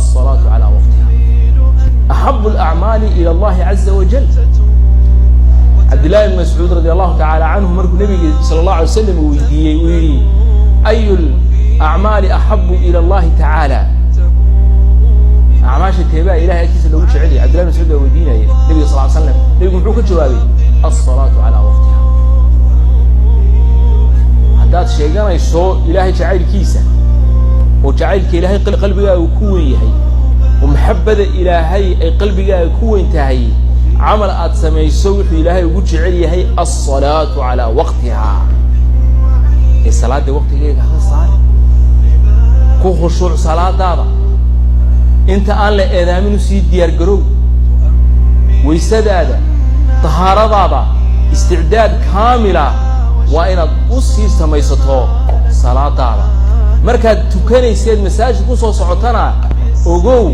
Alsalaatu calaa waqtiha axabu alacmaali ila Allahi caza wajal. Cabdillahi bn Mascuud radi Allahu tacaala canhu, markuu nabiga sala Allah alay slam uu weydiiyey, uu yidhi: "Ayu lacmaali axabu ila Allahi tacaala?" Acmaasha teebaa Ilahay agtiisa loogu jecel yahay? Cabdillahi bn Mascuud baa weydiinaya nabiga sal l slam. Nebigu muxuu ka jawaabay? Alsalaatu calaa waqtiha. Haddaad sheeganayso Ilaahay jacaylkiisa, oo jacaylka Ilaahay qalbigaaga ku weyn yahay, oo maxabada Ilaahay ay qalbigaaga ku weyn tahay, camal aad samayso wuxuu Ilaahay ugu jecel yahay alsalaatu calaa waqtiha. Ee salaadda waqtigeega haka saari, ku khushuuc salaadaada. Inta aan la eedaamin usii diyaar garow, waysadaada, tahaaradaada, isticdaad kaamila waa inaad u sii samaysato salaadaada. Markaad tukanayseed masaajid ku soo socotana, ogow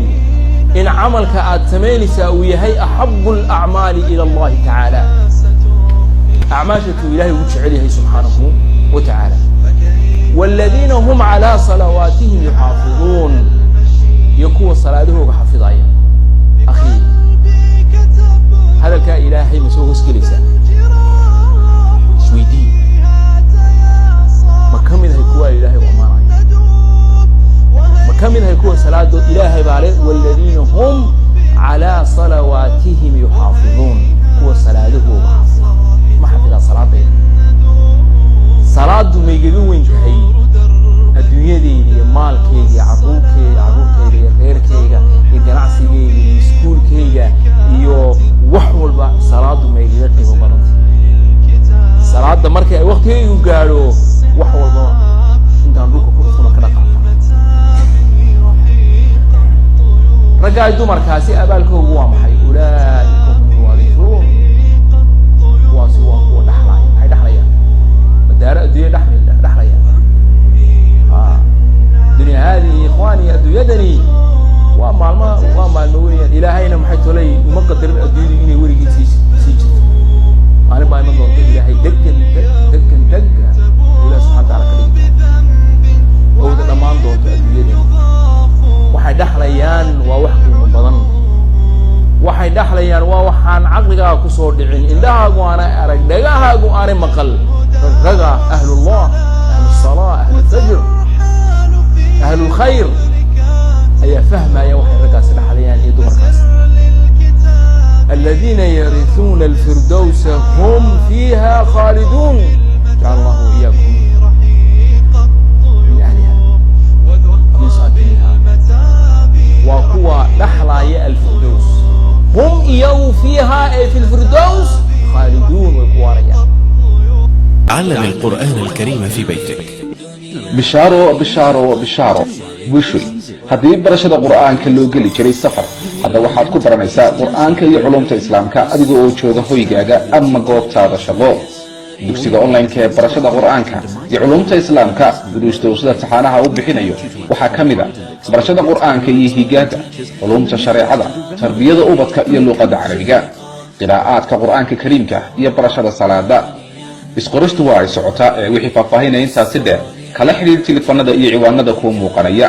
in camalka aad samaynaysaa uu yahay axabu alacmaali ila Allahi tacaala, acmaashatuu Ilahay ugu jecel yahay subxaanahu wa tacaala. Waladiina hum calaa salawaatihim yuxaafiduun, iyo kuwa salaadahooga xafidaya. Akhii, hadalkaa Ilaahay ma soo hoosgelaysaa? Isweydii, ma ka mid ahay kuwa Ilaahay u ammaanayo? Ma ka mid ahay kuwa salaadood? Ilaahay baa le: "Waladiina hum calaa salawaatihim yuxaafiduun", kuwa salaadahooga xafida. Ma xafidaa salaadayda? Salaadu maygaga weyn tahay adduunyadeyda iyo maalkayga iyo carruurkeyga, carruurtayda iyo reerkayga iyo ganacsigayga iyo iskuulkayga iyo wax walba? Salaadu maygaga qiimo badantay? Salaadda markay ay waktigaygu gaadho, wax walba intaan dhulka ku dhuftama ka dhaqaaqa. Raggaay dumarkaasi abaalkoogu waa maxay? Ulaa'ika hum alwaariثuun, kuwaasi waa kuwa dhaxlaya. Maxay dhexlayaan? Madaaro adduunya dhexlayaan? Dunya haadihi, ikhwaani, adduunyadani waa maalma, waa maalmo weeyaan. Ilaahayna maxay tolay uma qadarin adduunyadu inay weligeed sii jirto. Maalin baa iman doonta Ilaahay degan degan degga Ilahi subxana wa taala ka dhigi doonto, owda dhammaan doonto adduunyadani. Waxay dhexlayaan waa wax qiimo badan. Waxay dhexlayaan waa waxaan caqligaaga kusoo dhicin, indhahaagu aanay arag, dhagahaagu aanay maqal. Ragga ahlullah, ahlu salaa, ahlu fajr, ahlulkhayr ayaa fahmaya waxay raggaasi dhexlayaan iyo dumarkaasi. Aladiina yariثuuna alfirdowsa hum fiiha khaaliduun. Jacala Allahu iyaakum min ahliha, min saakiniha. Waa kuwa dhaxlaaya alfirdows. Hum, iyagu, fiiha ay fi lfirdows, khaaliduun, way ku waarayaan. علم القرآن الكريم في بيتك. Bishaaro, bishaaro, bishaaro, bushoy! Haddii barashada Qur'aanka loo geli jiray safar, hadda waxaad ku baranaysaa Qur'aanka iyo culumta Islaamka adiga oo jooga hoygaaga ama goobtaada shaqo. Dugsiga online-ka ee barashada Qur'aanka iyo culumta Islaamka, duruusta uu sida taxaanaha u bixinayo waxaa ka mid a barashada Qur'aanka iyo higaada, culumta shareecada, tarbiyada ubadka iyo luuqadda Carabiga, qiraa'aadka Qur'aanka Kariimka iyo barashada salaada. Isqoristu waa ay socotaa. Ee wixii faahfaahinaya intaasi dheer, kala xidhiir telefoonada iyo ciwaanada kuwa muuqanaya.